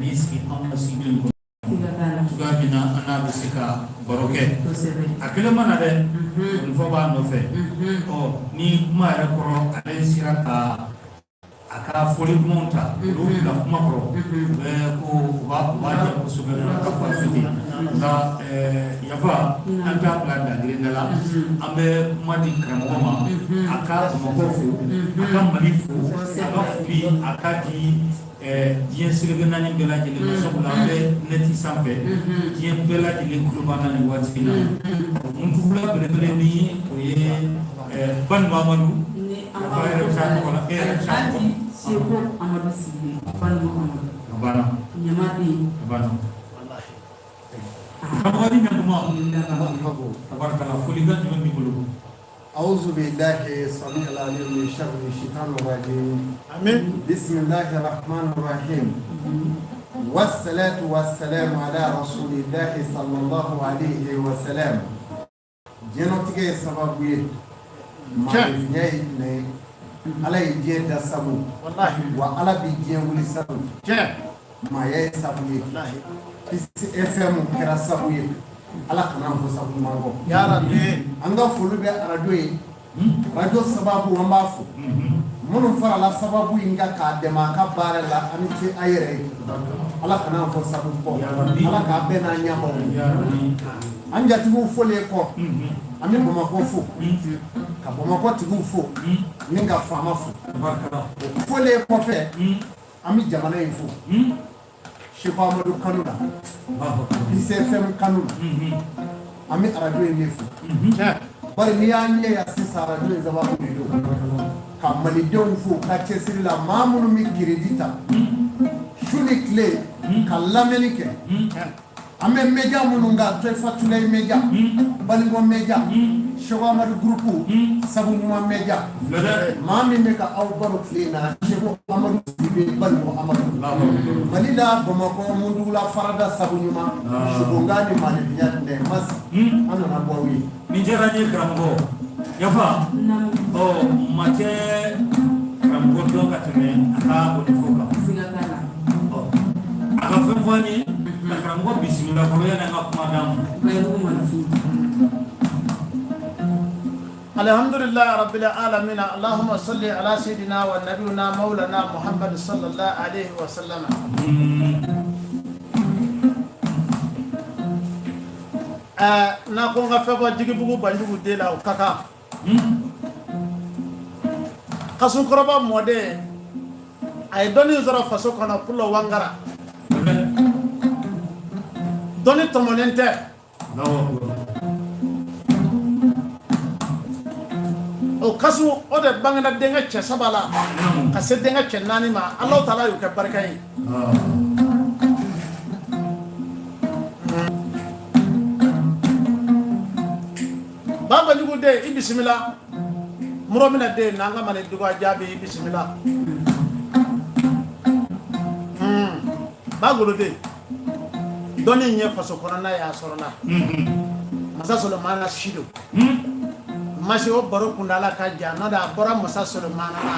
N'i sigi anw ka studio in kɔnɔ cogoya min na an n'a bɛ se ka baro kɛ. A kelen ma na dɛ, fɔ b'a nɔfɛ. Ɔ ni kuma yɛrɛ kɔrɔ, ale sera ka a ka fɔli dumanw ta olu bila kuma kɔrɔ, u bɛ ko u b'a diya kosɛbɛ ka fɔ ten. Nka yafa, an t'a bila dangirin da la, an bɛ kuma di karamɔgɔ ma, a ka Bamakɔ fo, a ka Mali fo, a ka foli a ka di diɲɛ seleke naani bɛɛ lajɛlen ma, sabula an bɛ nɛti sanfɛ, diɲɛ bɛɛ lajɛlen tulo b'an na nin waati in na. Muntugula belebele ni o ye Baninko Amadu, yafa yɛrɛ bɛ se a tɔgɔ la, e yɛrɛ bɛ se a tɔgɔ la. Seko Amadu Sidibe, Baninko Amadu. A banna. Ɲamaden. A banna. Karamɔgɔ ni ɲankuma, tabarikala, folikan jumɛn b'i bolo? أعوذ بالله السميع العليم من شر الشيطان الرجيم. آمين. بسم الله الرحمن الرحيم، والصلاة والسلام على رسول الله صلى الله عليه وسلم. Diɲɛnatigɛ ye sababu ye, maaninfinya ye hinɛ ye. Ala ye diɲɛ da sabu, wa Ala bɛ diɲɛ wuli sabu, maaya ye sabu ye. Peace FM kɛra sabu ye, Ala kana an fɔ sabu ɲuman kɔ. An ka foli bɛ arajo ye, arajo sababu an b'a fo. Minnu farala sababu in kan k'a dɛmɛ a ka baara la, an ce a yɛrɛ ye. Ala kana an fɔ sabu kɔ, Ala k'a bɛɛ n'a ɲɛmaw. An jatigiw folen kɔ, an bɛ Bamakɔ fo, ka Bamakɔ tigiw fo ni ka faama fo. O folen kɔfɛ, an bɛ jamana in fo Seko Amadu kanu na, Peace FM kanu na. An bɛ arajo in de fo, bari n'i y'an ye yan sisan, arajo in sababu de don. Ka malidenw fo ka cɛsiri la, maa minnu bɛ crédit ta su ni tile ka lamɛnni kɛ. An bɛ média minnu kan, Toyifatulayi média, Baninko média, Seko Amadu groupe, Sabu Ɲuman média. Maa min bɛ ka aw baro tile in na, Seko Amadu Sidibe, Baninko Amadu, Mali la, Bamakɔ, Mundugula, Farada, Sabu Ɲuman, Sogonga ni maaninfinya tɛnɛ masi, an nana bɔ aw ye. Nin diyara n ye, karamɔgɔ. Yafa, ɔ maa tɛ karamɔgɔ dɔn ka tɛmɛ a ka o kan. Ɔ a ka fɛn fɔ an ye ka karamɔgɔ bisimila fɔlɔ yanni an ka kuma d'a ma. الحمد لله رب العالمين، اللهم صل على سيدنا ونبينا مولانا محمد صلى الله عليه وسلم. N'a ko n ka fɛn bɔ Jigibugu Banjugu den la, o ka kan. Kasunkɔrɔba mɔden, a ye dɔnni sɔrɔ faso kɔnɔ Pulo Wangara. Dɔnni tɔmɔnen tɛ. O kasu o de bangena denkɛ cɛ saba la ka se denkɛ cɛ naani ma. Ala taala y'o kɛ barika ye. Ba Banjugu den, i bisimila. Murɔminɛ den n'an ka mali duga jaabi, i bisimila. Ba Golo den, dɔnni in ye faso kɔnɔna ye, a sɔrɔla masa Solomana si don masi. O baro kundala ka jan, n'o tɛ a bɔra masa Solomana na.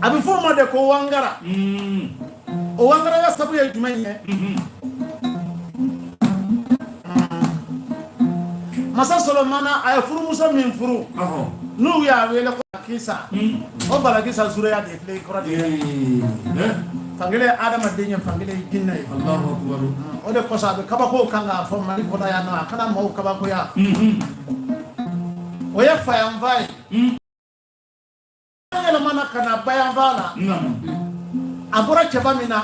A bɛ f'o ma de ko wangara. O wangaraya sabu ye jumɛn ye? Masa Solomana, a ye furumuso min furu, n'u y'a wele ko Balakisa, o Balakisa zuruya de filɛ i kɔrɔ de ye. Fankelen ye adamaden ye, fankelen ye jinɛ ye. O de kosɔn a bɛ kabako kan k'a fɔ Mali kɔnɔ yan nɔ, a kana maaw kabakoya. O ye fayanfa ye. Yɛlɛmana ka na bayanfa la, a bɔra cɛba min na,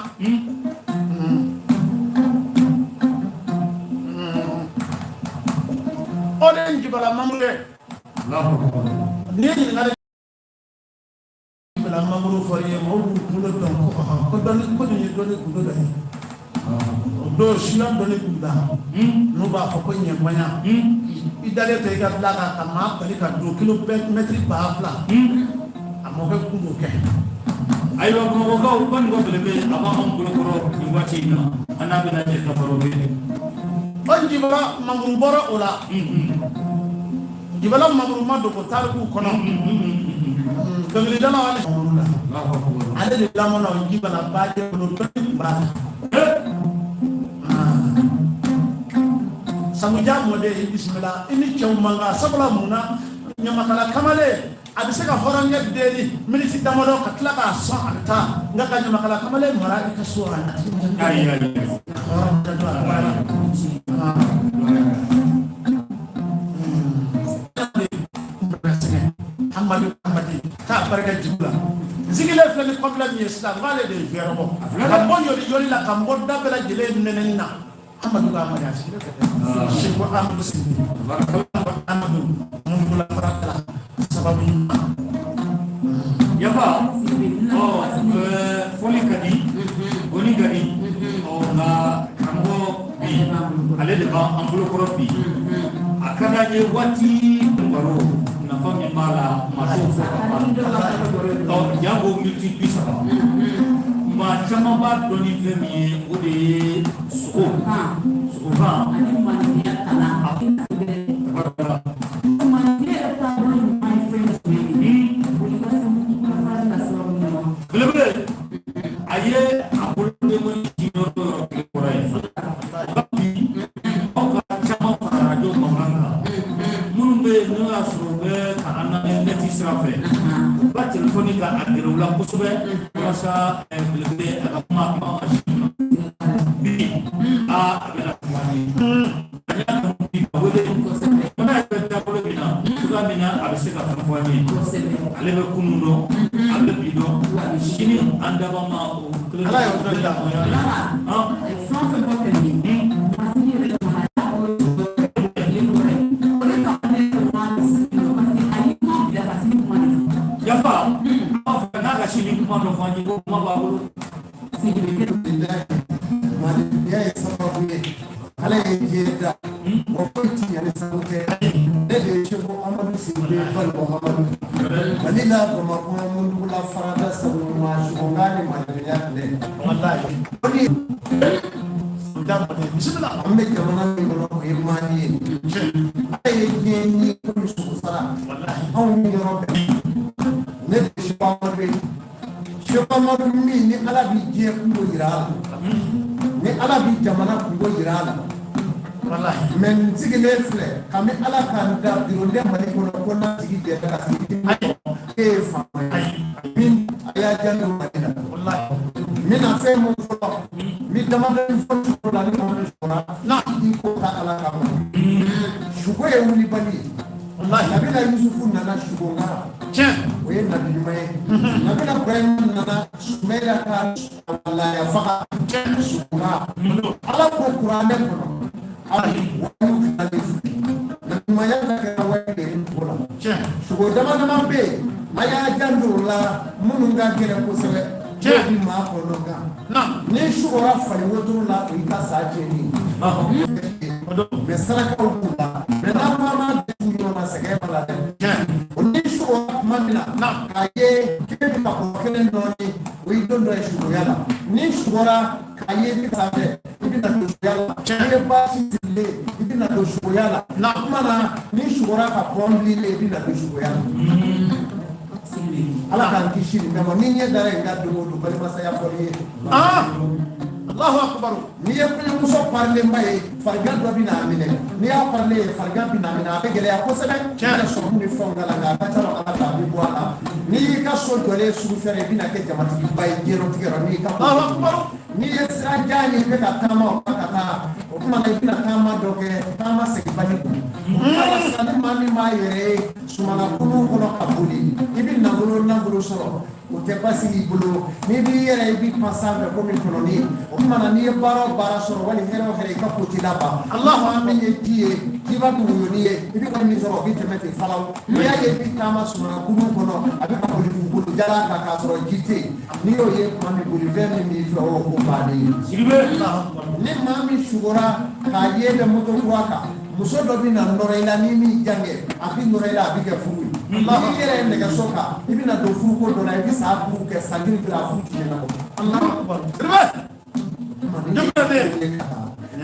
o de ye Njibala Mamuru ye. N'i ye ɲininkali Njibala Mamuru fɔ i ye, maaw b'u bolo dɔn ko ɔhɔn, ko dɔnni, ko nin ye dɔnni gundo dɔ ye. O don siya dɔnni b'u la, n'u b'a fɔ ko ɲɛŋɔɲa. I dalen to i ka bila kan ka maa bali ka don kilomɛtiri 2000, a mɔkɛ kun b'o kɛ. Ayiwa, Bamakɔkaw, Baninko belebele, a b'anw bolokɔrɔ nin waati in na, an n'a bɛna jɛ ka baro kɛ. O Njibala Mamuru bɔra o la. Njibala Mamuru ma dogo tarikuw kɔnɔ, dɔnkilidalaw hali la. Ale de lamɔna o ji bana ba de bolo, dɔnni tun b'a la. Samuja mɔden, i bisimila, i ni cɛw man kan. Sabula mun na, ɲamakala kamalen a bɛ se ka hɔrɔnkɛ deli miniti damadɔ ka tila k'a sɔn, a bɛ taa. Nka ka ɲamakala kamalen mara i ka so, a Ayi, ayi. Hɔrɔn tɛ don a la. Hamadu Hamadi k'a barika jugu la, n sigilen filɛ ni kɔnfilɛ min ye sisan, n k'ale de ye fɛɛrɛ bɔ ka bɔ yɔli yɔli la, ka n bɔ da bɛɛ lajɛlen nɛnɛni na. Amadu ka Amadu a sigilen filɛ, Seko Amadu Sidibe, Amadu Mundula fara sababu ɲuman. Yafa, ɔ fɔli ka di, gɔni ka di, ɔ nka karamɔgɔ bi, ale de b'an bolokɔrɔ bi. A ka d'an ye waati baro nafa min b'a la, maa t'o fɔ ka ban. Ɔ janko miniti 30, maa caman b'a dɔn ni fɛn min ye, o de ye sogo sogokan. Ani maninfinya kalan. Tabarikala. Maninfinya yɛrɛ taabolo ɲuman ye fɛn jumɛn ye? O y'i ka segu ka sababu ɲuman. Belebele, a ye a bolodengonin ci yɔrɔ o yɔrɔ, kelen bɔra yen. Nka bi, aw ka caman fara arajo mankan kan, minnu bɛ yen n'o y'a sɔrɔ u bɛ ka an lamɛn nɛti sira fɛ, u ka telefɔni ka a gɛrɛ u la kosɛbɛ walasa belebele a ka kuma ka si ma. Bi aa, a bɛna kuma ni a y'a kanu bi ka wele fana yɛrɛ bɛ taabolo min na, cogoya min na a bɛ se ka fɛn fɔ an ye. Ale bɛ kunun dɔn, a bɛ bi dɔn, sini an daba ma o kelen. Ala y'o dɔn da. Fɛn o fɛn fɔ tɛmɛnen, masigi yɛrɛ ma o ye bɔra ye, o de kama ne yɛrɛ ma sigi dɔn, parce que a y'i kuma bila ka sini kuma de fɔ. Yafa, an b'a fɛ n'a ka sini kuma dɔ fɔ an ye, ko kuma b'a bolo. Sigi bɛ kɛ. Maninfinya ye sababu ye, Ala ye diɲɛ da, mɔgɔ foyi ti ɲa ni sabu tɛ. Ne de ye Seko Amadu Sidibe Bali Muhamadu, Mali la Bamakɔ, Mundugula farada sabu ɲuman sugonkan ni maninfinya tile. Walayi. O de ye Samuja mɔden, bisimila. An bɛ jamana min kɔnɔ, o ye Mali ye. Ala ye diɲɛ ni komi sogo sara. Walayi. Anw ni yɔrɔ bɛɛ, ne de ye Seko Amadu ye, Seko Amadu min ni Ala bi diɲɛ kungo yira a la, ni Ala bi jamana kungo yira a la. Walayi. Mɛ n sigilen filɛ, kami Ala ka n da biro tɛ Mali kɔnɔ ko n'a tigi jɛra ka sigi, e ye faama ye min a y'a janto Mali la. Walayi. N bɛna fɛn mun fɔlɔ, n bɛ damadɔni fɔ sugo la. Ni maa min sɔnna, i ko ta Ala kama, sugo ye wulibali ye. Walayi. Nabila Yusufu nana sugo ngara. Tiɲɛ. O ye nabi ɲuman ye. Nabila Ibrahima nana Sumayila ka walaya faga sugo. Ala ko kuranɛ kɔnɔ, ayi wayu tilalen filɛ, ɲumanya ka kɛra wayu de ye sugo la. Tiɲɛ. Sugo dama dama bɛ yen, a y'a janto o la, minnu ka gɛlɛn kosɛbɛ. Tiɲɛ. N'o bi maa kɔnɔ kan. Na. Ni sugora fali wotoro la, o y'i ka sa tiɲɛni ye. Mɛ sarakaw b'u la, mɛ n'an ko an b'a bɛɛ tugu ɲɔgɔn na, sɛgɛn b'a la dɛ. Tiɲɛ. O ni sugora tuma min na k'a ye k'e bɛ ka kɔrɔ kelen dɔɔnin, o y'i don dɔ ye sugoya la. Ni sugora k'a ye i bɛ sanfɛ, i bɛ na don sugoya la. N'i ye baasi sirilen, i bɛ na don sugoya la. O tuma na, ni sugora ka pɔn bilen, i bɛ na don sugoya la. Ala k'an kisi nin bɛɛ ma. Ni ɲɛ dara yen ka don o don, balimasaya fɔli ye. Ah, Allahu akbar. N'i ye kɔɲɔmuso parilenba ye, farigan dɔ bɛ n'a minɛ. N'i y'a parilen ye, farigan bɛ n'a minɛ, a bɛ gɛlɛya kosɛbɛ. Tiɲɛ. I bɛna sɔrɔmu ni fɛnw k'a la, nka a ka ca la Ala fɛ, a bɛ bɔ a la. N'i y'i ka so jɔlen sugu fɛrɛ, i bɛna kɛ jamatigiba ye diɲɛlatigɛ rɔ n'i ka. Allahu akbar. N'i ye sira jan ye, i bɛ ka taama o kan ka taa, o tuma na i bɛna taama dɔ kɛ, taama seginbali kun. O tuma na sisan, ni maa min b'a yɛrɛ ye sumana kulun kɔnɔ ka boli, i bɛ nafolo nafolo sɔrɔ, o tɛ basigi i bolo. N'i b'i yɛrɛ, i b'i pan sanfɛ komi kɔnɔni. O tuma na, n'i ye baara o baara sɔrɔ, wali hɛrɛ o hɛrɛ, i ka ko t'i laban. Allahu. Maa min ye ji ye, jiba bɛ woyo n'i ye, i bɛ ka min sɔrɔ, o bɛ tɛmɛ ten falaw. N'i y'a ye i bɛ taama sumana kulun kɔnɔ, a bɛ ka boli dugukolo jalan kan k'a sɔrɔ ji tɛ yen, n'i y'o ye tuma min, bolifɛn min b'i fɛ, o ko bannen ye. Sidibe. Ni maa min sugora k'a ye bɛ moto kura kan, muso dɔ bɛ na nɔrɔ i la, ni min jan kɛ, a bɛ nɔrɔ i la, a bɛ kɛ furu ye. N'i yɛrɛ ye nɛgɛso kan, i bɛna don furuko dɔ la, i bɛ san 5 kɛ, san 1 a furu ti ɲɛnabɔ. Allahu akbar. Sidibe.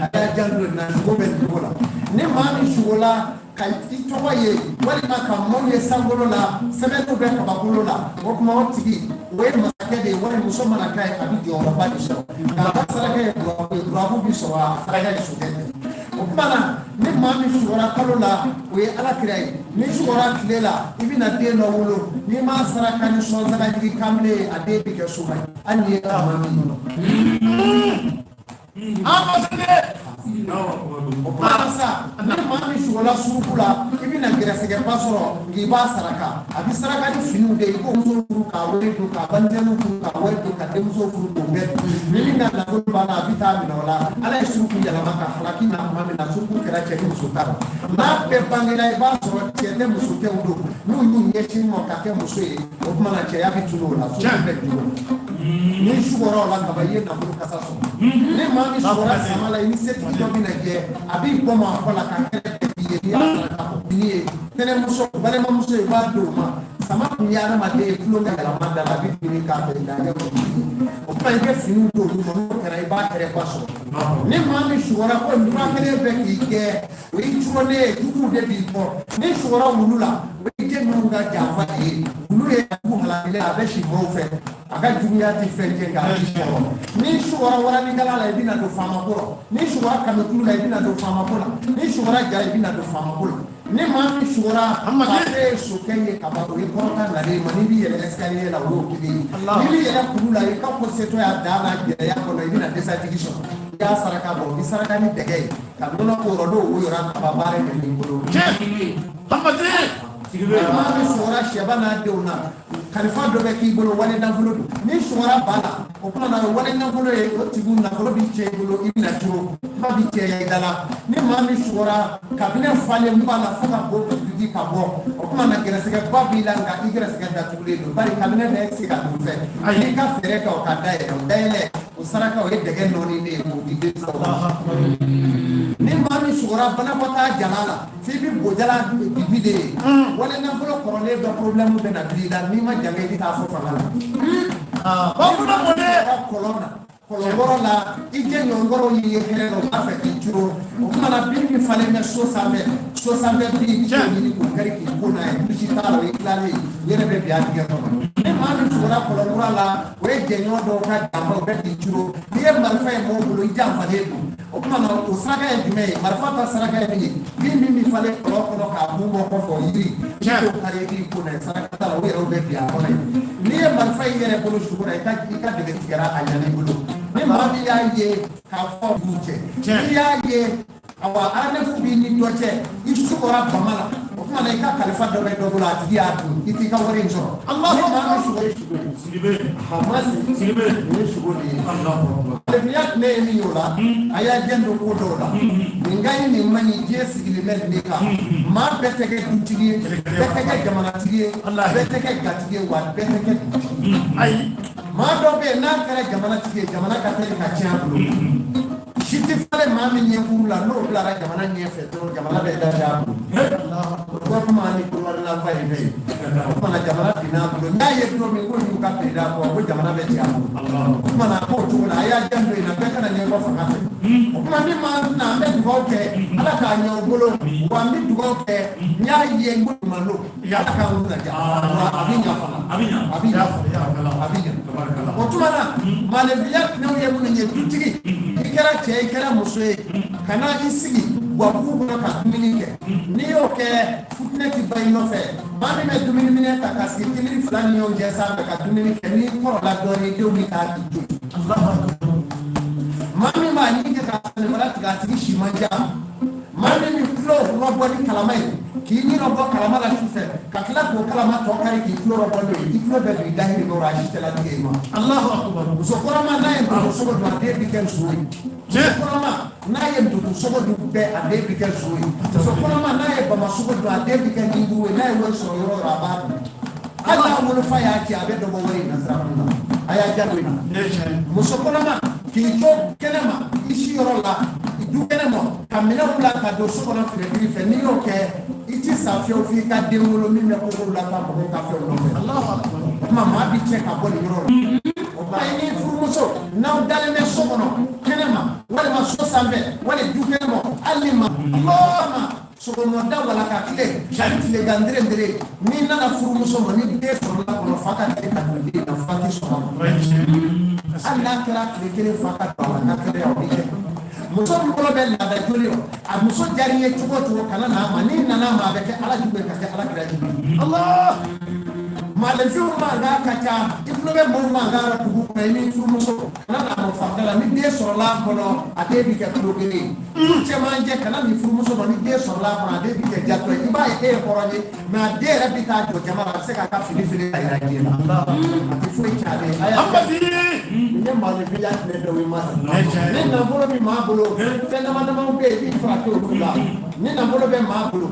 A y'a janto nin na, sugo bɛ nin cogo la. Ni maa min sugola ka i tɔgɔ ye, walima ka maaw ye sankolo la, sɛbɛnniw bɛ kabakolo la, o tuma o tigi o ye masakɛ de ye, wali muso mana k'a ye, a bɛ jɔyɔrɔba de sɔrɔ. Nka a ka saraka ye durabu ye, durabu bɛ sɔrɔ, a saraka ye sokɛ de. O tuma na, ni maa min sugora kalo la, o ye ala kira ye. Ni sugora tile la, i bɛna den dɔ wolo. N'i m'a saraka ni sɔnsagajigi kanbilen ye, a den bɛ kɛ soma ye, hali n'i ye kama min. An ma se dɛ. O kuma na sa, ni maa min sugola suruku la, i bɛna gɛrɛsɛgɛba sɔrɔ, nka i b'a saraka. A bɛ saraka ni finiw de ye. I k'o muso furu k'a wari don, k'a banjɛniw furu k'a wari don, ka denmuso furu k'o bɛɛ dun. Ni min ka nafolo banna, a bɛ taa minɛ o la. Ala ye suruku yɛlɛma ka halaki na tuma min na, suruku kɛra cɛ ni muso ta la. N'a bɛɛ bangera, i b'a sɔrɔ cɛ tɛ, muso tɛ o don. N'u y'u ɲɛsin ma ka kɛ muso ye, o tuma na cɛya bɛ tunu o la, suruku bɛ dun. Ni sugora o la kaban, i ye nafolo kasa sɔrɔ. Ni maa min sugora sama la, i ni setigi dɔ bɛna jɛ, a b'i bɔ maa kɔ la ka kɛlɛ kɛ k'i ye. N'i y'a saraka bɔ ni ye tɛnɛmuso, balimamuso, i b'a di o ma. Sama kun ye adamaden ye, tulonkɛ yɛlɛma da la, a bɛ fini k'a fɛ nka a ɲɛ o tuma i bɛ finiw don olu ma. N'o kɛra, i b'a hɛrɛba sɔrɔ. Ni maa min sugora ko ntura kelen bɛ k'i kɛ, o y'i curonnen ye, juguw de b'i kɔ. Ni sugora wulu la, o ye den minnu ka janfa de ye. Wulu ye jugu halakilen, a bɛ si mɔgɔw fɛ, a ka juguya tɛ fɛn kɛ, nka a b'i sɔrɔ. Ni sugora waranikala la, i bɛna don faamako la. Ni sugora kamikulu la, i bɛna don faamako la. Ni sugora ja, i bɛna don faamako la. Ni maa min sugora k'ale ye sokɛ ye ka ban, o ye kɔrɔta nalen ma. N'i bɛ yɛlɛ escalier la, o y'o kelen ye. N'i bɛ yɛlɛ kulu la, i ka ko setɔ y'a dan n'a gɛlɛya kɔnɔ, i bɛna dɛsɛjigi sɔrɔ. I y'a saraka bɔ, i saraka ni dɛgɛ ye ka nɔnɔ k'o rɔ, n'o woyora ka ban, baara kɛ n'i bolo. Ni maa min sugora sɛba n'a denw na, kalifa dɔ bɛ k'i bolo, wali nafolo don. Ni sugora ba la, o tuma na wali nafolo ye, o tigiw nafolo b'i cɛ i bolo, i bɛna turu, kuma b'i cɛ i da la. Ni maa min sugora kabinɛ falen b'a la fo ka bɔ di ka bɔ, o tuma na gɛrɛsɛgɛba b'i la, nka i gɛrɛsɛgɛ datugulen don, bari kabinɛ bɛ se ka don fɛ. N'i ka fɛɛrɛ kɛ, o ka dayɛlɛ, o dayɛlɛ, o saraka, o ye dɛgɛ nɔɔni ne ye k'o di denmisɛnw ma. Ni maa min sugora banakɔtaa jala la, f'i bɛ bojala bibi de ye, wali nafolo kɔrɔlen dɔ, problème bɛ na bila i la. N'i ma jange, i bɛ taa fɔ fanga la. Kɔlɔn na, kɔlɔnkɔrɔ la, i jɛ ɲɔgɔnkɔrɔw y'i ye hɛrɛ la, u b'a fɛ k'i curo. O tuma na, bin min falen bɛ so sanfɛ, so sanfɛ bin, i b'o ɲini k'o kari k'i ko n'a ye. Bilisi t'a la, o ye tilalen ye, u yɛrɛ bɛ bin a dingɛ kɔnɔ. Ni maa min sugora kɔlɔnkura la, o ye jɛɲɔgɔn dɔw ka janfa, o bɛ k'i curo. N'i ye marifa ye mɔgɔw bolo, i janfalen don. O tuma na, o saraka ye jumɛn ye? Marifa ta saraka ye min ye, bin min bɛ falen kɔlɔn kɔnɔ k'a kun bɔ kɔfɛ, o yiri, i b'o kari, i b'i ko n'a ye. Saraka t'a la, o yɛrɛw bɛ bin a kɔnɔ yen. N'i ye marifa y'i yɛrɛ bolo sugora, i ka dɛgɛ tigɛra, a ɲan'i bolo. Ni maa min y'a ye k'a fɔ b'u cɛ, n'i y'a ye awa aranefu b'i ni dɔ cɛ, i sugora bama la, o tuma na i ka kalifa dɔ bɛ dɔ bolo, a tigi y'a dun, i t'i ka wari in sɔrɔ. Ni maa min sugo ye sugo ye, nin ye sugo de ye. Alefiya tun ye min ye o la, a y'a jɛn don ko dɔw la. Nin ka ɲi, nin man ɲi, diɲɛ sigilen bɛ nin de kan. Maa bɛɛ tɛ kɛ dutigi ye, bɛɛ tɛ kɛ jamanatigi ye, bɛɛ tɛ kɛ gatigi ye, wa bɛɛ tɛ kɛ dutigi ye. Ayi. Maa dɔw bɛ yen, n'a kɛra jamanatigi ye, jamana ka teli ka tiɲɛ a bolo. Si tɛ falen maa min ɲɛkuru la, n'o bilara jamana ɲɛfɛ dɔrɔn, jamana bɛ da a bolo. O dɔ kuma ni kulubalinanfa ye fɛ yen, o tuma na jamana binna a bolo. N'a ye don min ko y'u ka président kɔ ko jamana bɛ ci a bolo, o tuma na k'o cogo la, a y'a janto in na, bɛɛ kana ɲɛbɔ fanga fɛ. O tuma ni maa na, an bɛ dugawu kɛ, Ala k'a ɲɛ u bolo. Wa n bɛ dugawu kɛ, n y'a ye n ko ɲuman don, Ala k'an kunna diya, wa a bɛ ɲa fana, A bɛ ɲa. A bɛ ɲa, a bɛ ɲa. O tuma na, maaninfinya tinɛw ye minnu ye, dutigi, i kɛra cɛ, i kɛra muso ye, kana i sigi guwabugu kɔnɔ ka dumuni kɛ. N'i y'o kɛ, futinɛ ti ban i nɔfɛ. Maa min bɛ dumuni minɛ ta ka sigi kibiri fila ni ɲɔgɔn cɛ sanfɛ ka dumuni kɛ, n'i kɔrɔla dɔɔnin, denw bɛ taa k'i to. Maa min b'a ɲini kɛ ka sanifara tigɛ, a tigi si man jan. Maa min bɛ tulo rɔbɔ ni kalama ye, k'i ɲin bɔ kalama la su fɛ, ka tila k'o kalama tɔ kari k'i tulo rɔbɔ n'o ye, i tulo bɛ don i dahirimɛ rɔ, a si tɛ latigɛ i ma. Allahu akbar. Muso kɔnɔma, n'a ye ndogo sogo dun, a den bɛ kɛ nson ye. Muso kɔnɔma, n'a ye ndogo sogo dun bɛɛ, a den bɛ kɛ nson ye. Muso kɔnɔma, n'a ye bama sogo dun, a den bɛ kɛ ɲinburu ye. N'a ye wari sɔrɔ yɔrɔ o yɔrɔ, a b'a dun. Hali n'a wolofa y'a ci, a bɛ dɔ bɔ wari in na sira kun na. A y'a janto in na. Muso kɔnɔma k'i to kɛnɛma, i si yɔrɔ la, du kɛnɛma, ka minɛnw bila ka don so kɔnɔ finɛtiri fɛ, n'i y'o kɛ, i ti sa fiyewu f'i ka den wolo min bɛ kogow la taa mɔgɔw ka fɛnw nɔfɛ. O tuma maa bi cɛ ka bɔ nin yɔrɔ la. O tuma i ni furumuso n'aw dalen bɛ so kɔnɔ kɛnɛma, walima so sanfɛ, wali du kɛnɛma, hali ni ma ma. Sɔgɔmada wala ka tile ani tilegan ndere n'i nana furumuso ma ni den sɔrɔla kɔnɔ fa ka tile ka don den na fa tɛ sɔn a ma hali n'a kɛra tile kelen fa ka don a la n'a kɛra o bɛ kɛ muso min kɔnɔ bɛ laada joli a muso diyara i ye cogo o cogo kana n'a ma n'i nana a ma a bɛ kɛ ala jugu ye ka kɛ ala kira jugu ye maaninfinw mankan ka ca i tulo bɛ mɔgɔw mankan na dugu kɔnɔ i ni furumuso kana n'a ma fanda la ni den sɔrɔla a kɔnɔ a den bɛ kɛ tulo kelen ye cɛmancɛ kana nin furumuso ma ni den sɔrɔla a kɔnɔ a den bɛ kɛ jatɔ ye i b'a ye e ye hɔrɔn ye mais a den yɛrɛ bɛ taa jɔ jama la a bɛ se k'a ka fini feere ka yira diɲɛ na a tɛ foyi tiɲɛ ale ye. Nin ye maaninfinya tile dɔw ye ma ni nafolo bɛ maa bolo fɛn dama damaw bɛ yen i b'i furakɛ olu la ni nafolo bɛ maa bolo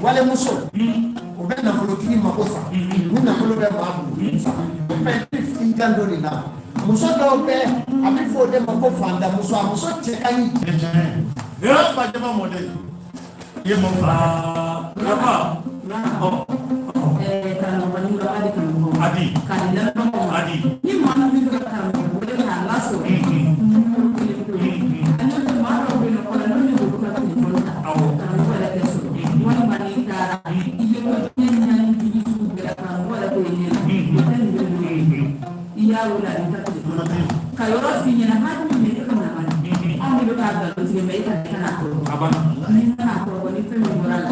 walimuso o bɛ nafolotigi mako sa ni nafolo bɛ maa bolo mais i janto nin na. Muso dɔw bɛ a bɛ fɔ o de ma ko fantanmuso a muso cɛ ka ɲi. Yɔrɔ ba jama mɔden i ye mɔgɔ fila. Karamɔgɔ nimoro a di karamɔgɔ A di. K'a di lamɛnbagaw ma. A di. Ni maa min bɛ fɛ ka karamɔgɔ wele k'a lasɔrɔ nimoro kelen pewu ani maa dɔw bɛ yen nɔ kɔlɔlɔ min b'olu ka telefɔni ta karamɔgɔ yɛrɛ tɛ sɔrɔ walima n'i taara i bɛ to diɲɛ ɲani jugu sugu bɛɛ la karamɔgɔ yɛrɛ t'o ye ɲɛ na o tɛ nin bɛ i y'a wele a b'i ka telefɔni ta ka yɔrɔ f'i ɲɛna hali min bɛ e ka na bani anw de bɛ k'a nkalon tigɛ mais e ka i kana kɔrɔbɔ A banna. N'i nana kɔrɔbɔ ni fɛn min bɔra la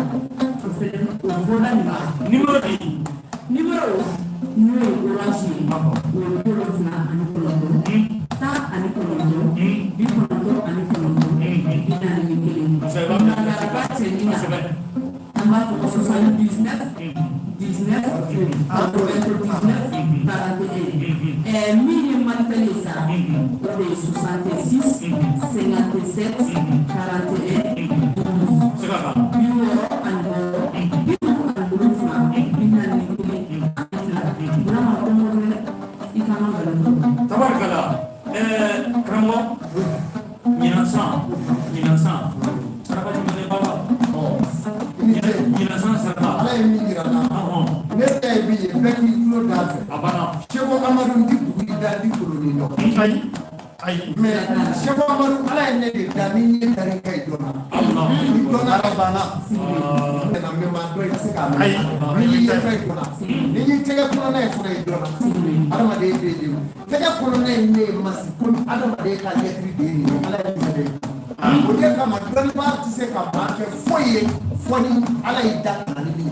o fɛnɛ o bɔra nin ma. Numéro di. Numéro n'o ye Orange ye o ye 79 19 91 Kosɛbɛ. Nanzaraba cɛnin na Kosɛbɛ. an b'a fɔ ko 79 19 99 41. Min ye Malitel ye sa o de ye 66 57 41 12. Sɛgɛ kan. 66 57 41 12. Burama ko n ko dɛ i kan ka nkalon tigɛ. Tabarikala. Karamɔgɔ ɲinan san ɲinan san saraka jumɛn ne baba I ni ce. Ɲinan san saraka. Ala ye min yira n na ne ta ye min ye bɛɛ k'i tulo d'a fɛ. A banna. Seko Amadu n ti bugu da n ti koloni dɔn. Ayi ayi. Mais Seko Amadu Ala ye ne de da ni n ye dari ka i dɔnna. Allah. Ni dɔnna Ala banna. Na mɛ maa dɔ i tɛ se k'a mɛn. Ayi. Ni y'i yɛrɛ i dɔnna. Ni y'i tɛgɛ kɔnɔna ye fana i dɔnna. Adamaden bɛ yen tɛgɛ kɔnɔna ye ne ye masi komi adamaden ka lɛtiri de ye nin ye Ala ye nin sɛbɛn. O de kama dɔnnibaa tɛ se ka maa kɛ foyi ye fɔ ni Ala y'i da ka na ni min ye.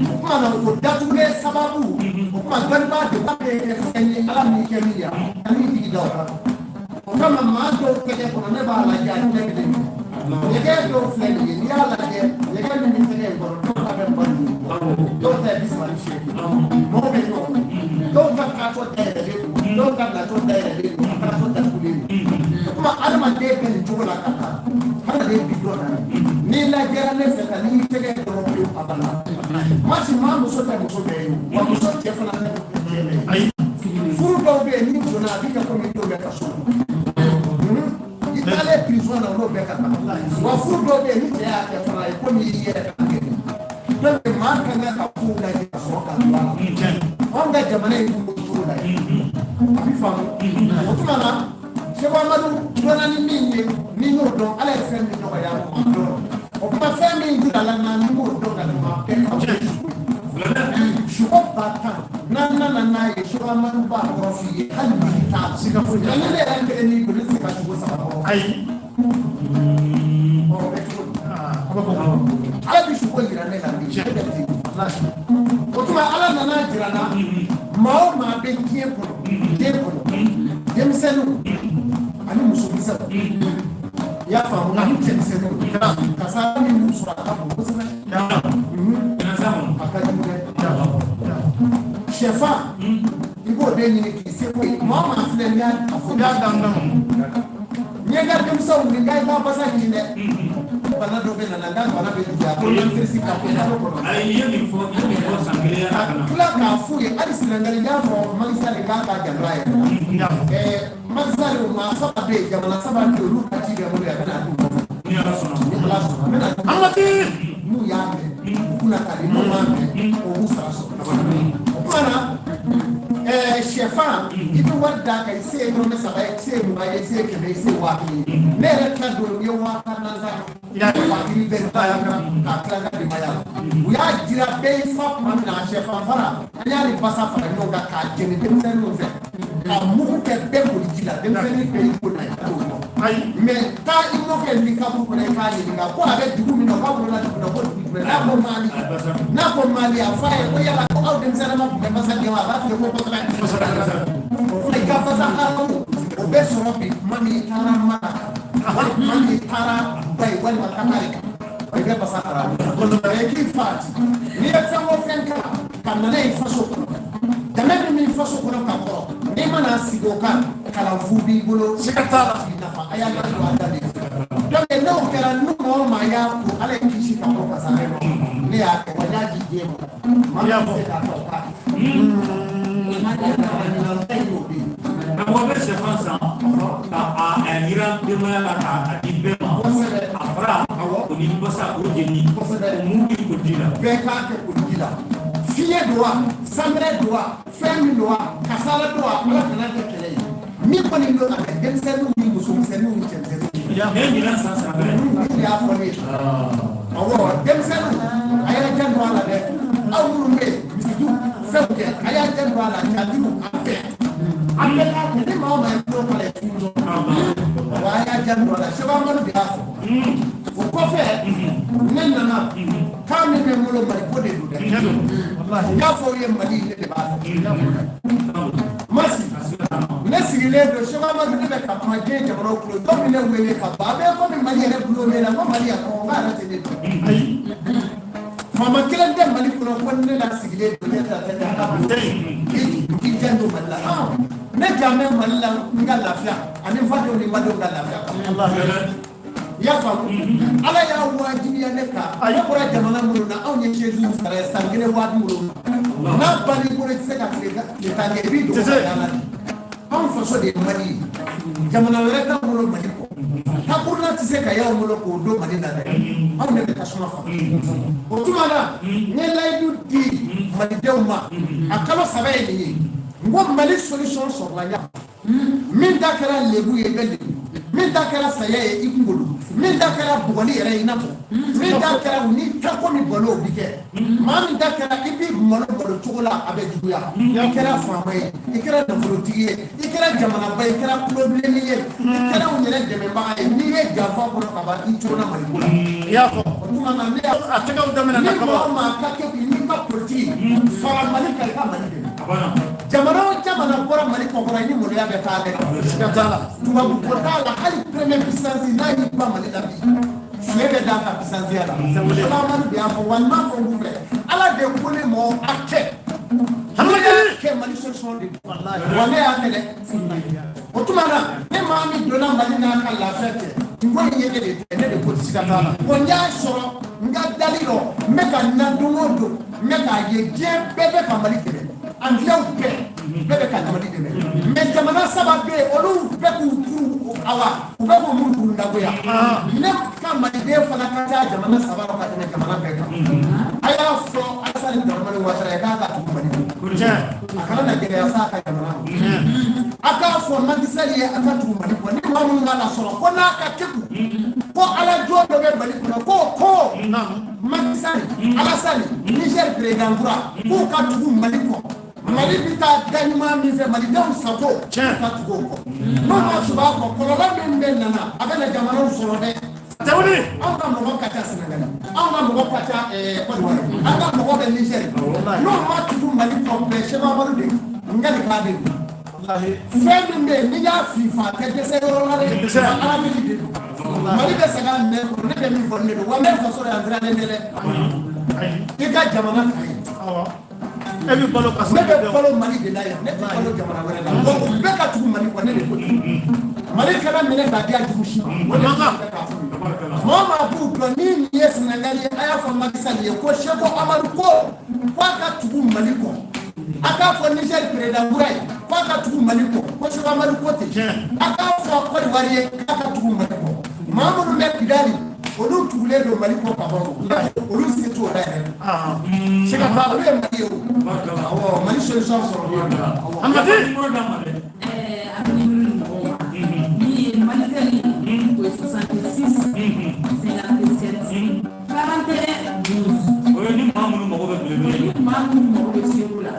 O kuma na o datugulen sababu o kuma dɔnnibaa de b'a kɛ fɛn ye Ala m'i kɛ min ye ani jigi da o kan. O kama maa dɔw tɛgɛ kɔnɔ ne b'a lajɛ a tɛgɛ kelen ɲɛgɛn dɔw filɛ nin ye n'i y'a lajɛ ɲɛgɛn min bɛ tɛgɛ in kɔnɔ dɔw ta bɛ 25 bɔ dɔw ta ye 38 mɔgɔw bɛ ɲɔgɔn dɔw ka taatɔ dayɛlɛlen don dɔw ka natɔ dayɛlɛlen don ka taatɔ datugulen don o kuma adamaden bɛ nin cogo la ka taa adamaden bi dɔ na n'i lajɛra ne fɛ ka n'i tɛgɛ dɔrɔn pewu a banna masi maa muso tɛ muso bɛɛ ye wa muso cɛ fana tɛ cɛ bɛɛ ye Ayi. Furu dɔw bɛ yen n'i donna a b'i kɛ komi i bɛ kaso i taalen prison na olu bɛɛ ka kan wa furu dɔw bɛ yen ni cɛ y'a kɛ fana ye komi i yɛrɛ ka kɛ donc maa ka kan ka kow lajɛ ka sɔrɔ ka don a la anw ka jamana in b'o cogo la yen a bɛ faamu o tuma na Seko Amadu dɔnna ni min ye ni y'o dɔn Ala ye fɛn min nɔgɔya o ma dɔn o tuma fɛn min jira la na ni m'o dɔn ka tɛmɛ a bɛɛ kan suko 10 000 n'an nana n'a ye Seko Amadu b'a kɔrɔ f'i ye hali ni t'a la Siga foyi t'a la. Nka ni ne yɛrɛ kelen n'i don ne tɛ se ka suko saba kɔrɔ Ayi. Ɔ o bɛ cogo di Aa a bɛ bɔ. Ala bɛ suko yira ne la bi ne bɛ ten o tuma Ala nana jira n na maa o maa bɛ diɲɛ kɔnɔ diɲɛ kɔnɔ denmisɛnninw ani musomisɛnw i y'a faamu ani cɛmisɛnninw kasara min b'u sɔrɔ a ka bon kosɛbɛ. Ɲinan san kɔnɔ. A ka jugu dɛ sɛfan i b'o de ɲini k'i seko ye maa o maa filɛ n'i y'a fɔ I y'a dan dan. N ye n ka denmisɛnw ni n ka i ka basa ɲini dɛ bana dɔ bɛ na n ka bana bɛ juguya ko n ka ko kalo kɔnɔ. Ayi i ye nin fɔ i ye nin fɔ san kelen yɛrɛ Ka ka na. tila k'a f'u ye hali Sénégal n y'a fɔ Macky Sall k'a k'a janto a yɛrɛ la Macky Sall maa saba bɛ yen jamana saba bɛ yen olu ka ci bɛ n bolo yan a bɛna d'u ma. Ni Ala sɔnna. Ni Ala sɔnna a bɛna d'u ma. An ka di. N'u y'a mɛn u kunna ka di n'u m'a mɛn o b'u sara sɔrɔ o tuma na Sɛfan, i bɛ wari d'a kan, i se ye dɔrɔmɛ 3 ye, i se ye 20 ye, i se ye 100 ye, i se ye 1000 ye. Ne yɛrɛ ta don, n ye 10,000 san fatiri bɛɛ ta k'a tila n ka denbaya la. U y'a jira bɛɛ y'i fa tuma min na, a sɛfan fara, an y'a ni basa fara ɲɔgɔn kan k'a jeni denmisɛnninw fɛ, ka mugu kɛ bɛɛ koli ji la, denmisɛnnin bɛɛ y'i ko n'a ye, a t'o dɔn. Mais taa i mɔkɛ ni kaburu kɔnɔ, i k'a ɲininka ko a bɛ dugu min na, k'a wolola dugu min na, ko dugu jumɛn. N'a ko Mali, n'a ko Mali, a f'a ye ko yala ko aw denmisɛnnin tun bɛ basa gɛn wa? A b'a f'i ye ko kosɛbɛ. O i ka basa haramu, o bɛ sɔrɔ bi tuma min i taara Maka, tuma min i taara Dubayi walima Katari kan, i bɛ basa haramu. Mais k'i fa n'i ye fɛn o fɛn kalan ka na n'a ye faso kɔnɔ, dɛmɛ min b'i faso kɔnɔ ka kɔrɔ, n'i mana sigi o kan, kalan fu b'i bolo. Siga t'a la. K'i nafa, a y'a don a da de. Donc n'o kɛra, ni mɔgɔ o maa y'a ko Ala ye kisi ka bɔ kasara ma, ne y'a kɛ wa n y'a di diɲɛ ma, maa min bɛ se k'a ta, o k'a kɛ. Mɔgɔ bɛ sɛfan san ka a yiran denbaya la k'a di bɛɛ ma. A fara o ni basa o jeni o mugu ko ji la. Bɛɛ k'a kɛ koliji la. Fiɲɛ don wa, sanbɛrɛ don wa, fɛn min don wa, kasara don wa, Ala kana kɛ kɛlɛ ye. Min kɔni don a kɛ denmisɛnninw ni musomisɛnninw ni cɛmisɛnninw. Ne ɲinan san san bɛrɛ. Ne y'a fɔ ne ye. Awɔ, denmisɛnninw, a y'a janto a la dɛ. Aw minnu bɛ yen misiw fɛnw kɛ, a y'a janto a la, jatigiw, a bɛɛ. A bɛɛ k'a kɛ, ni maa o maa ye tulo kala ye tulu dɔn. Awɔ, a y'a janto a la. Sɛki Amadu de y'a fɔ. O kɔfɛ, ne nana kan min bɛ n bolo, Mali ko de don dɛ. N y'a fɔ aw ye, Mali, ne de b'a fɛ. Masi, ne sigilen don, Sɛki Amadu, ne bɛ ka kuma diɲɛ jamanaw kulo, dɔw bɛ ne wele ka ban, a bɛ komi Mali yɛrɛ bulo bɛ na, ko Mali yɛrɛ kɔn, k'a yɛrɛ tɛ ne dɔn. Faama kelen tɛ Mali kɔnɔ ko ne la sigilen don, ne ta tɛ a ka bulon. K'i janto Mali la. Ne jan bɛ Mali la, n ka lafiya ani n fadenw ni n badenw ka lafiya kama. I y'a faamu, Ala y'a wajibiya ne kan. Ne bɔra jamana minnu na, anw ye chaise sara ye san kelen 70,000. N'a bann'i bolo, i tɛ se ka tile 10 kɛ, i b'i dogo ka da la de. Anw faso de ye Mali ye, jamana wɛrɛ t'anw bolo Mali kɔ. Takuruna tɛ se ka y'anw bolo k'o don Mali la dɛ, anw de bɛ tasuma faga. O tuma na, n ye layidu di malidenw ma, a kalo 3 ye nin ye, n ko Mali solution sɔrɔla ɲa. Min ta kɛra lebu ye, i bɛ lebu. Min ta kɛra saya ye, i kunkolo. Min ta kɛra bugɔli yɛrɛ ye, i n'a fɔ min ta kɛra u ni tako min balo, o bi kɛ. Maa min ta kɛra i b'i malo balo cogo la, a bɛ juguya. I kɛra faama ye, i kɛra nafolotigi ye, i kɛra jamanaba ye, i kɛra kulobilenni ye, i kɛra anw yɛrɛ dɛmɛbaga ye, n'i ye janfa kɔnɔ ka ban, i coronna Maliko la. I y'a fɔ. O tuma na, ne y'a A tɛgɛw daminɛ ni na mɔgɔ kaban. maa ka kɛ n'i ka politiki fara Mali kan, i ka Mali dɛmɛ. Jamana o jamana bɔra Mali kɔkɔrɔ, i ni maloya bɛ taa dɛ. Siga t'a la. Tubabu ko t'a la, hali première puissance n'a y'i ban Mali la bi, fiɲɛ bɛ d'a ka puissance la. Amadu de y'a fɔ wa, n m'a fɔ n kun fɛ, Ala de ko ne mɔ a kɛ. Ne y'a kɛ, Mali solution de don wa, ne y'a kɛ dɛ. O tuma na, ne maa min donna Mali n'a ka lafiya cɛ, n ko in ye ne de tɛ, ne de ko siga t'a la. Ko n y'a sɔrɔ n ka dali rɔ, n bɛ ka na don o don, n bɛ k'a ye diɲɛ bɛɛ bɛ ka Mali dɛmɛ, angilaw bɛɛ bɛ ka Mali dɛmɛ, mais jamana 3 bɛ yen, olu bɛɛ k'u kuru, awa u bɛ k'u muru dagoya. Ne ka maliden fana ka taa jamana 3 rɔ ka tɛmɛ jamana bɛɛ kan. A y'a fɔ Alasani Daramani Watara ye k'a ka tugu Mali kɔ, a kana na gɛlɛya s'a ka jamana ma. A k'a fɔ Macky Sall ye, a ka tugu Mali kɔ. Ni maa minnu b'a la sɔrɔ ko n'a ka keku ko ala jɔn dɔ bɛ Mali kɔnɔ, ko Macky Sall, Alassane, Niger président kura, k'u ka tugu Mali kɔ. Mali bɛ taa da ɲuman min fɛ, malidenw sago, ka tugu o kɔ. N'o ma tugu a kɔ, kɔlɔlɔ min bɛ nana, a bɛ na jamanaw sɔrɔ dɛ. Tawuli. Anw ka mɔgɔ ka ca Sénégal, anw ka mɔgɔ ka ca Côte d'Ivoire, an ka mɔgɔ bɛ Niger. N'o ma tugu Mali kɔ, bɛɛ Sɛki Amadu de n ka nin k'a de don. Fɛn min bɛ yen, n'i y'a fifa, a tɛ dɛsɛ yɔrɔ la dɛ. Ala deli de don. Mali bɛ segin a nɛ kɔnɔ, ne bɛ min fɔ, ne don wa, n bɛ faso la yan, siranlen tɛ dɛ. I ka jamana ta ye. E bɛ balo ka Ne bɛ balo Mali de la yan, ne tɛ balo jamana wɛrɛ la. Bon, u bɛɛ ka tugu Mali kɔ, ne de ko ten. Mali kana minɛ k'a di a jugu si ma. O de bɛ k'a fɔ. Maa o maa b'u dɔn ni nin ye Sénégal ye, a y'a fɔ Macky Sall ye ko Seko Amadu ko k'a ka tugu Mali kɔ. A k'a fɔ Niger président kura ye k'a ka tugu Mali kɔ, ko Seko Amadu ko ten. A k'a fɔ Côte d'Ivoire ye k'a ka tugu Mali kɔ. Maa minnu bɛ Kidali, Olu tugulen don Mali kɔ ka ban, olu se t'o la yɛrɛ. Siga t'a la. Olu ye Mali ye o. Awɔ, Mali solution sɔrɔ. Amadi. Numéro d'an ma dɛ. A bɛ numéro di mɔgɔw ma. Min ye Malitel ye, o ye 66 57 41 12. O ye ni maa minnu mago bɛ belebele. Ni maa minnu mago bɛ segu la,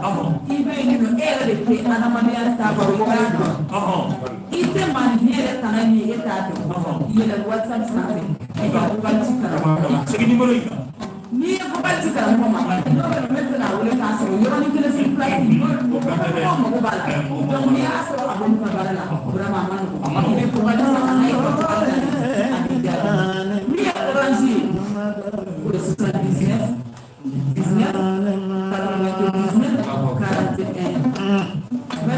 i bɛ yen nɔ, e yɛrɛ de tɛ adamadenya taabolo i t'a dɔn. I tɛ maninfin yɛrɛ tana min ye, e t'a dɔn. Yɛlɛ WhatsApp sanfɛ, i ka vocal ci karamɔgɔ ma. Segin numéro in kan. N'i ye vocal ci karamɔgɔ ma, dɔw bɛ yen nɔ, ne bɛ fɛ k'a wele k'a sɔrɔ yɔrɔnin kelen sur place, mɔgɔw mago b'a la. Donc n'i y'a sɔrɔ a b'olu ka baara la, vraiment a ma nɔgɔn. I bɛ vocal ci a ma, i ka vocal a b'i jaabi. Min ye Orange ye, o ye 79 19 99 41. Bɛɛ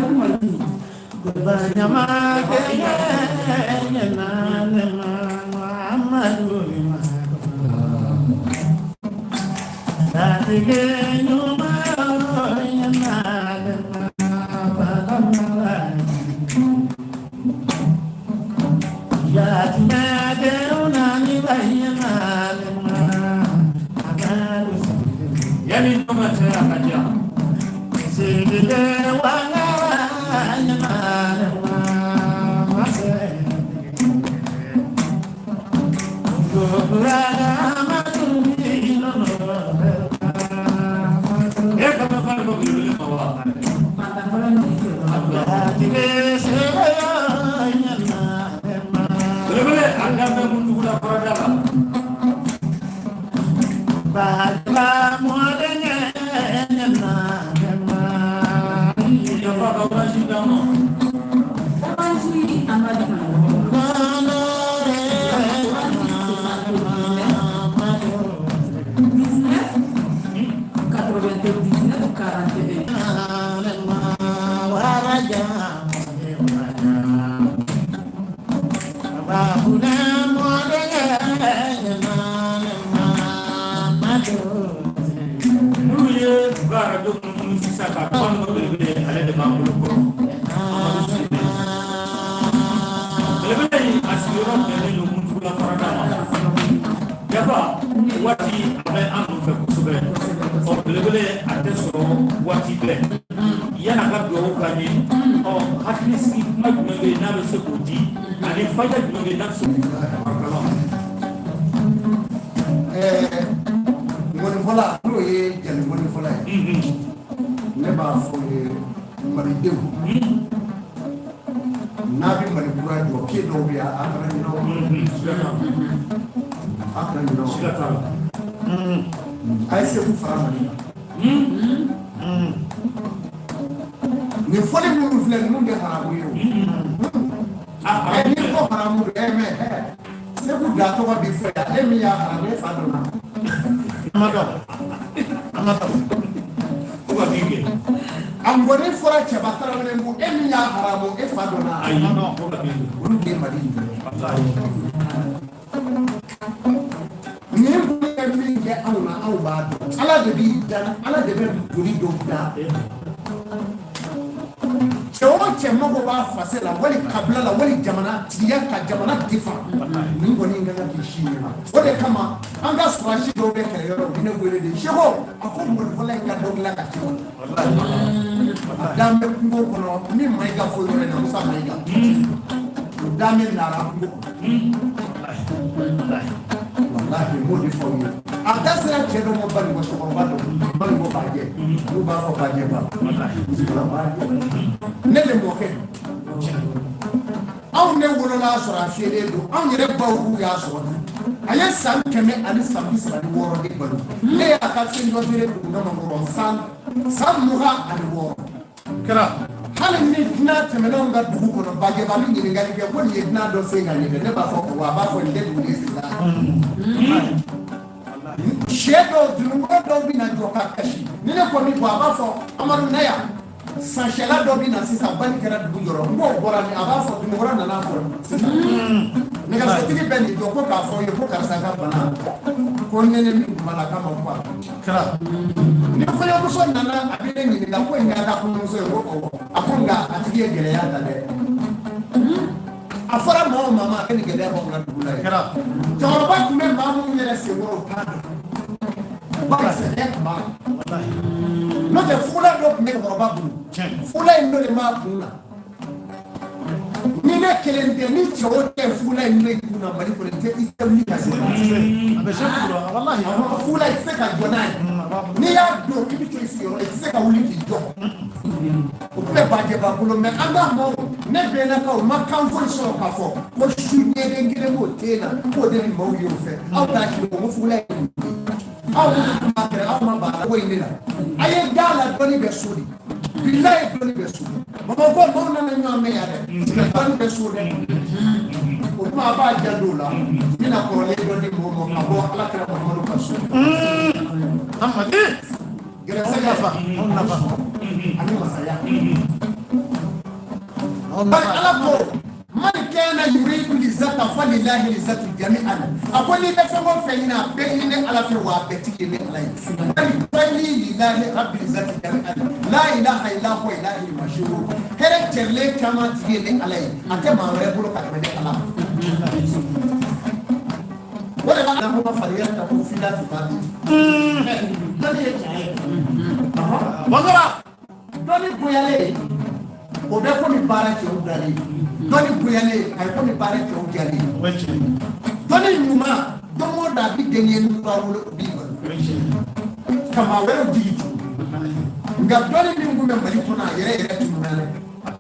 Mali. Yanni ɲɔgɔn ka cɛ a ka diya. E ka bɛ k'ale ma belebele ma wa? Belebele a kan bɛ mun dugu la kɔrɔda la? Yafa ka orange d'an ma. Orange an b'a di karamɔgɔ ma. Orange 79 19 99 41. Minnu ye u ka arajo munumunu sisan ka kuma ninnu belebele, ale de b'an bolo kɔrɔ. Amadu Sidibe. Belebele in a sigiyɔrɔ bɛnnen don Muntugula farada ma. Yafa waati a bɛ an nɔfɛ kosɛbɛ. Ɔ belebele a tɛ sɔrɔ waati bɛɛ. Yan'a ka dugawu k'an ye, ɔ hakilisigi kuma jumɛn bɛ yen n'a bɛ se k'o di, ani fayida jumɛn bɛ yen n'a bɛ se k'o di? Ŋɔnifɔla, n'o ye jali ŋɔnifɔla ye, ne b'a fɔ ye malidenw, n'a bɛ Mali kura jɔ, k'e dɔw bɛ yan, a kana ɲinɛ o, a kana ɲinɛ o. Siga t'a la. A ye Segu fara Mali kan. Nin fɔli minnu filɛ, ninnu tɛ haramu ye o. Ɛ n'i ko haramu don, ɛ mɛ ɛ Segu da tɔgɔ bi fɛ yan, e min y'a haramu, e fa donna. Ko ka min kɛ? A ngɔni fɔra Cɛba Tarawele ko e min y'a haramu, e fa donna. Ayi, ko ka min kɛ? Olu de ye Mali in jɔ. Nin kun bɛ min kɛ anw na, anw b'a dɔn. Ala de b'i dan, Ala de bɛ joli dɔw da. Cɛ o cɛ mago b'a fase la, wali kabila la, wali jamana tigiya ka jamana defan, nin kɔni ka kan k'i si ɲɛna. O de kama an ka sɔrɔdasi dɔw bɛ kɛlɛyɔrɔ, u bɛ ne wele de, Seko, a ko mɔnifɔla in ka dɔ dilan ka ci ma. A dan bɛ kungo kɔnɔ min Mayiga fo yɔrɔ in na, Musa Mayiga, o dan bɛ Nara kungo kɔnɔ. Walahi, n b'o de fɔ aw ye. A da sera cɛ dɔ ma, Banikɔ cɛkɔrɔba dɔ, Banikɔ Bajɛ, n'u b'a fɔ Bajɛ ba, ne de mɔkɛ don. Anw ne wolola sɔrɔ a fiyɛlen don, anw yɛrɛ baw k'u y'a sɔrɔ dun. A ye san 136 de balo. Ne y'a ka fɛn dɔ feere dugu kɔnɔ san 26. Kɛra. Hali ni dunan tɛmɛna anw ka dugu kɔnɔ, Bajɛba bɛ ɲininkali kɛ ko nin ye dunan dɔ sen ka ɲɛ, ne b'a fɔ wa, a b'a fɔ nin tɛ duguden sen. Sɛ dɔw, dununkɔrɔ dɔw bɛ na jɔ ka kasi, ni ne ko min fɔ, a b'a fɔ Amadu na yan. Sansɛla dɔ bɛ na sisan, bali kɛra dugu jɔrɔ, n k'o bɔra min, a b'a fɔ dununkɔrɔ nana fɔ sisan. Nɛgɛsotigi bɛ nin jɔ ko k'a fɔ ye ko karisa ka bana, ko nɛnɛ min tun b'a la k'a ma bɔ a la. Kɛra. Ni kɔɲɔmuso nana, a bɛ ne ɲininka ko in ka kɔɲɔmuso ye, ko awɔ. A ko nka a tigi ye gɛlɛya ta dɛ. A fɔra maa o maa ma, a bɛ nin gɛlɛya b'anw ka dugu la yen. Kɛra. Cɛkɔrɔba tun bɛ senkɔrɔ, u t'a dɔn. Bari sɛnɛ tun b'a la, n'o tɛ fugulan dɔ tun bɛ cɛkɔrɔba bolo, fugulan in dɔ de b'a kun na. Ni ne kelen tɛ, ni cɛ o cɛ fugulan in dɔ i kun na Mali kɔnɔ, i tɛ i tɛ wuli ka se. A bɛ se kuro, walahi. Fugulan, i tɛ se ka jɔ n'a ye. N'i y'a don k'i bɛ to i sigiyɔrɔ la, i tɛ se ka wuli k'i jɔ. O tun bɛ bajɛba bolo mɛ an ka maaw, ne bɛnnakaw ma kan foyi sɔrɔ k'a fɔ ko su ɲɛden kelen b'o ten na k'o de bɛ maaw ye o fɛ. Aw t'a kile o ko fugulan ye nin ye. Aw minnu tun b'a kɛrɛ, aw ma ban a la ko in de la. A ye da la, dɔnni bɛ so de, bilayi, dɔnni bɛ so. Bamakɔ maaw nana ɲɔgɔn mɛn yan dɛ, dɔnni bɛ so dɛ. O tuma a b'a janto o la. N bɛna kɔrɔlen dɔ di mɔgɔw ma ka bɔ Ala kira Muhamadu ka so. Amadi. Gɛrɛsɛgɛ Nafa, anw nafa. ani masaya. Anw Bari nafa. Ala ko man kana yuridu lizata falilahi lizatu jami'an. A ko n'i bɛ fɛn o fɛn ɲini, a bɛɛ ɲini ne Ala fɛ, wa a bɛɛ tigi ye ne Ala ye. Bari fali lilahi rabbil izzati jami'an, la ilaha illa huwa ilahi mashhur. Hɛrɛ cɛrilen caman tigi ye ne Ala ye, a tɛ maa wɛrɛ bolo ka tɛmɛ ne Ala kan. O de b'a la fariya ta ko fila tun b'a di. Dɔnni ye tiɲɛ ye. Bɔnsɔra. Dɔnni bonyalen, o bɛ komi baara cɛw dalen. Dɔnni bonyalen, a ye komi baara cɛw jalen. O ye tiɲɛ. Dɔnni ɲuman, don o don a bɛ denkɛ kura wolo, o b'i balo O ye tiɲɛ. ka maa wɛrɛw jigi tu. Nka dɔnni min tun bɛ Mali kɔnɔ, a yɛrɛ yɛrɛ tununna dɛ.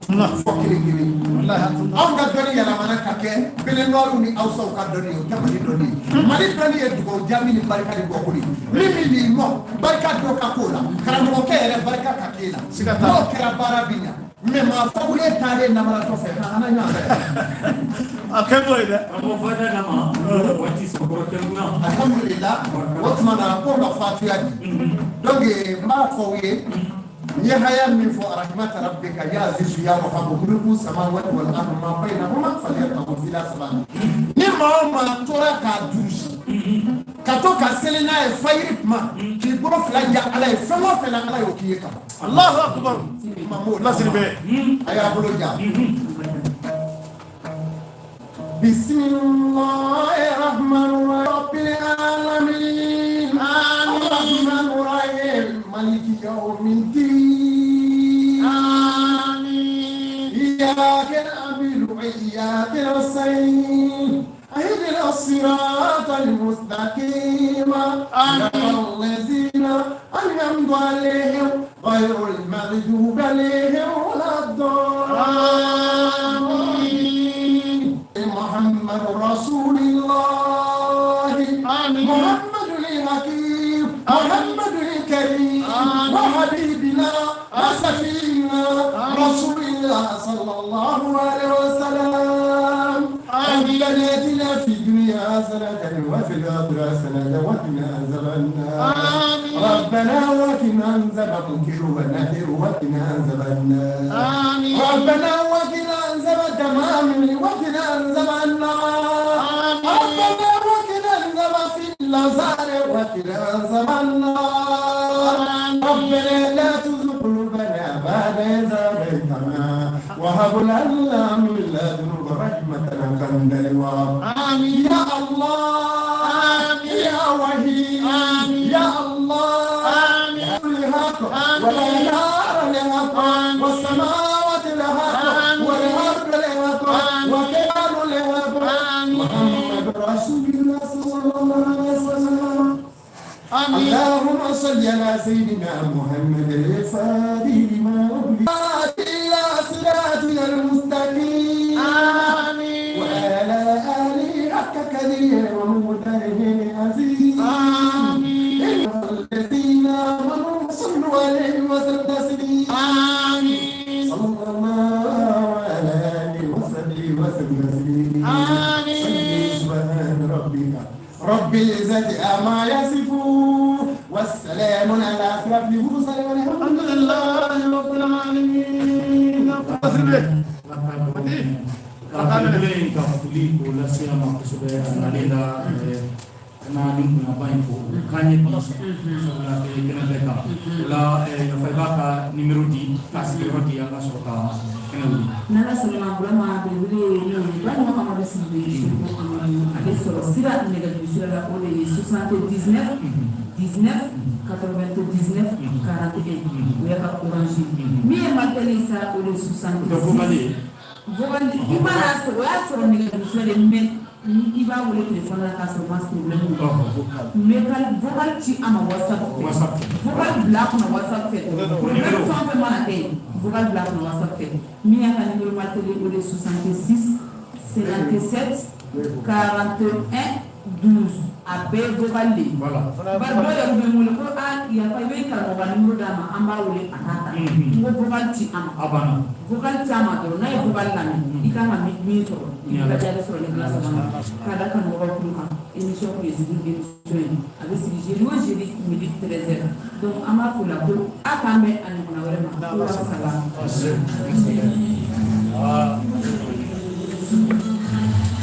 Tununa. Fɔ kelen kelen. Walahi, a tununa. Anw ka dɔnni yɛlɛmana ka kɛ belenwariw ni Hausaw ka dɔnni ye, o tɛ Mali dɔnni ye. Mali dɔnni ye dugawu jaabi ni barika ni bɔko de ye. Min min b'i mɔ, barika dɔ ka k'o la, karamɔgɔkɛ yɛrɛ barika ka k'e la. Siga t'a la. N'o kɛra, baara bi ɲa. Mɛ maa fagulen taalen namaratɔ fɛ, an na ɲɔgɔn fɛ. A kɛ n'o ye dɛ. Karamɔgɔ, fatiha d'a ma, waati sɔrɔ tɛ kunna. Alhamdulillah. O tuma na ko ka fatuya di. Donc n b'a fɔ aw ye, n ye haya min fɔ: rahmata rabbika ya azizu ya wahabu mulku samawati wal ardi ma bainahuma falyartagu fil asbab. Ni maa o maa tora k'a durusi, ka to ka seli n'a ye fayiri tuma, k'i bolo fila ja Ala ye, fɛn o fɛn na, Ala y'o k'i ye ka ban. Allahu akbar. Kuma m'o la. Lasiri bɛ. A y'a bolo ja. Bisimilahi rahmani rahim, rabbil alamin, arrahmani rahim, maliki yawmiddin, iyyaka na'budu wa iyyaka nasta'in, ihdina as-sirata al-mustaqim, صراط الذين أنعمت عليهم غير المغضوب عليهم ولا الضالين. محمد رسول الله، محمد الحكيم، محمد الكريم، وحبيبنا وسفينا رسول الله صلى الله عليه وسلم. ربنا اتنا في الدنيا حسنة وفي الآخرة حسنة وقنا عذاب النار. ربنا وقنا عذاب منكر ونكير وقنا عذاب النار. ربنا وقنا عذاب الدمام وقنا عذاب النار. ربنا وقنا عذاب في الأزهار وقنا عذاب النار. ربنا لا تزغ قلوبنا بعد إذ هديتنا وهب لنا من لدنك رحمة إنك أنت الوهاب. يا الله، يا وحيد، يا الله، الحق ولا نار الحق والسماوات الحق والأرض الحق وكيان الحق، محمد رسول الله صلى الله عليه وسلم. اللهم صل على سيدنا محمد الفاتح لما أغلق إلى صراطنا المستقيم وعلى آله حق قدره ومقداره العظيم. إن الذين آمنوا صلوا عليه وسلم تسليما. صلى الله على آله وصحبه وسلم تسليما. سبحان ربك رب العزة عما يصفون والسلام على أشرف المرسلين والحمد لله رب العالمين. Lasiri bɛ. Belebele in ka foli k'o lase a ma kosɛbɛ. A nalen la ka na nin kunnaba in fɔ o kan ye bi, sabula kɛnɛ bɛɛ kan o la. Yafa, i b'a ka nimero di, k'a sigiyɔrɔ di, an ka sɔrɔ ka kɛnɛ wuli. N'Ala sɔnna, Burama, belebele ye n'o ye Balima Amadu Sidibe, Segu, ale sɔrɔ sira nɛgɛjuru sira la, o de ye 79 19 99 41, o y'a ka Orange. Min ye Malitel ye sa, o de ye 66. Vocal ye. Vocal, i b'a sɔrɔ, o y'a sɔrɔ nɛgɛjuru sira de, mais ni i b'a wele téléphone la k'a sɔrɔ ma problème ye. Vocal, vocal ci a ma WhatsApp fɛ. WhatsApp. Vocal bila a kunna WhatsApp fɛ. Problème fɛn o fɛn mana kɛ yen, vocal bila a kunna WhatsApp fɛ. Min y'a ka numéro Malitel ye, o de ye 66 57 41 12, a bɛɛ ye vocal de ye. Bari dɔw yɛrɛ bɛ n wele ko aa yafa, i bɛ karamɔgɔ ka numéro d'a ma, an b'a wele, a t'a ta. N ko vocal ci a ma. A banna. Vocal ci a ma dɔrɔn, n'a ye vocal lamɛn, i kan ka min sɔrɔ, i b'i ka jaabi sɔrɔ ni Ala sɔnna ma. K'a da kanubagaw tulo kan, émission kun ye zikiri émission ye, a bɛ sigi jeudi o jeudi midi 13h. Donc an b'a f'o la ko a k'an bɛn a ɲɔgɔnna wɛrɛ ma, ko wa salam. Ah.